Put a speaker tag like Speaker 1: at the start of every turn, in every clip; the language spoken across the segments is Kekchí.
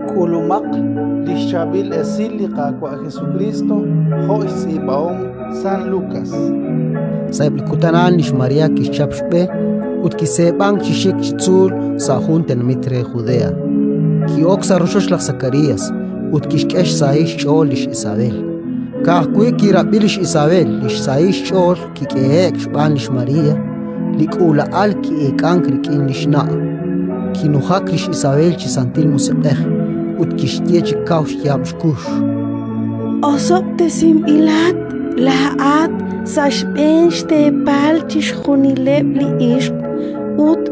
Speaker 1: K'ulumaq li xchaab'il esil li Qaawa' Jesukristo jo' xtz'iib'ahom San Lukas.
Speaker 2: Sa'eb' li kutan a'an lix María kixchap xb'e ut kiseeb'ank chi xik chi tzuul sa' jun tenamit re Judea. Ki'ok sa' rochoch laj Sakarías ut kixk'e xsahil xch'ool lix Isabel. Ka'ajwi' kirab'i lix Isabel li xsahil xch'ool kik'ehe'k xb'aan lix María, li k'uula'al ki'eek'ank rik'in li xna'. Kinujak lix Isabel chi Santil Musiq'ej ut kixye chi kaw xyaab' xkux:
Speaker 3: Osob'tesinb'ilat laa'at sa' xb'een xteepal chixjunileb' li ixq ut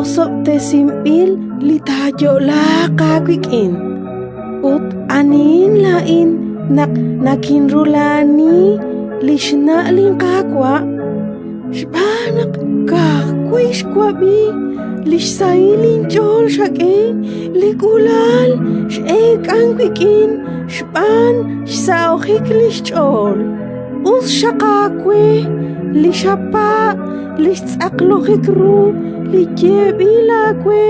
Speaker 3: osob'tesinb'il li taayo'laaq aawik'in. Ut anihin laa'in naq nakinrula'ani li xna' linQaawa'? Xb'aan naq ka'ajwi' xwab'i li xsahil inch'ool xak'e, li k'uula'al x'eek'ank wik'in xb'aan xsahojik li xch'ool. Us xaq aawe li xapaab' li xtz'aqlojik ru li yeeb'il aawe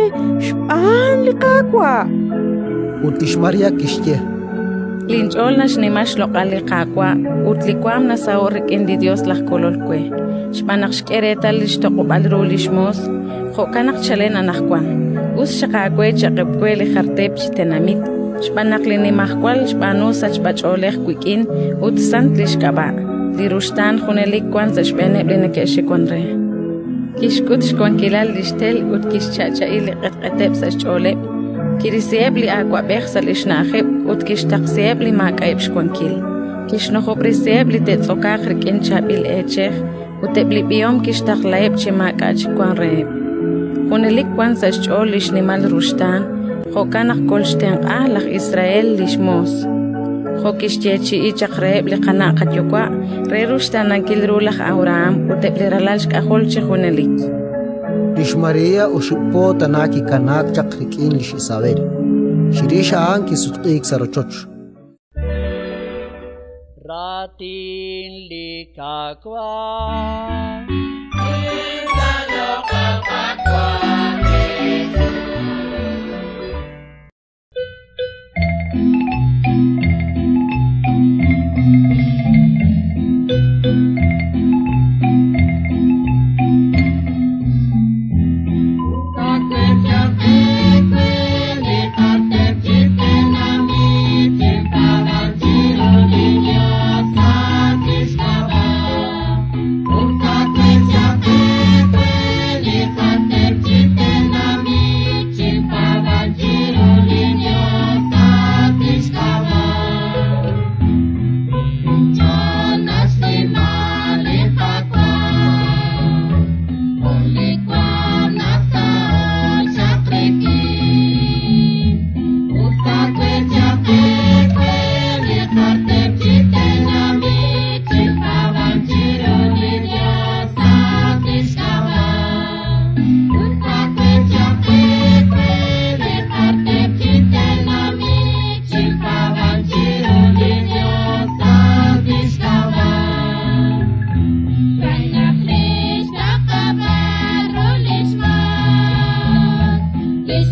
Speaker 3: xb'aan li Qaawa'.
Speaker 2: Ut lix María kixye:
Speaker 4: Linch'ool naxnima xloq'al li Qaawa' ut li waanm nasaho'k rik'in li Yos laj Kolol we, xb'aan naq xk'e reetal li xtoq'ob'al ru li xmoos. Jo'kan naq chalen anaqwan, us xaq aawe cha'qeb' we li jar teep chi tenamit, xb'aan naq li Nimajwal xb'aanu sachb'ach'oolej wik'in ut sant li xk'ab'a'. Li ruxtaan junelik wank sa' xb'eeneb' li neke'xiwank re. Kixk'ut xwankilal li xtel ut kixcha'cha'i li q'etq'eteb' sa' xch'ooleb'. Kirisiheb' li awab'ej sa' li xna'ajeb' ut kixtaqsiheb' li maak'a'eb' xwankil. Kixnujob'resiheb' li te'tz'okaaq rik'in chaab'il eechej ut eb' li b'ihom kixtaqlaheb' chi maak'a' chik wank reheb'. Junelik wank sa' xch'ool li xnimal ruxtaan, jo'kan naq kolxtenq'a laj Israel li xmoos, jo' kixyeechi'i chaq reheb' li qana' qayuwa' re ruxtaanankil ru laj Abrahán ut eb' li ralal xk'ajol chi junelik.
Speaker 2: Lix María oxib' po tana kikanaak chaq rik'in lix Isabel. Chirix a'an kisutq'iik sa' rochoch.
Speaker 5: Raatin li Qaawa'.
Speaker 6: Lix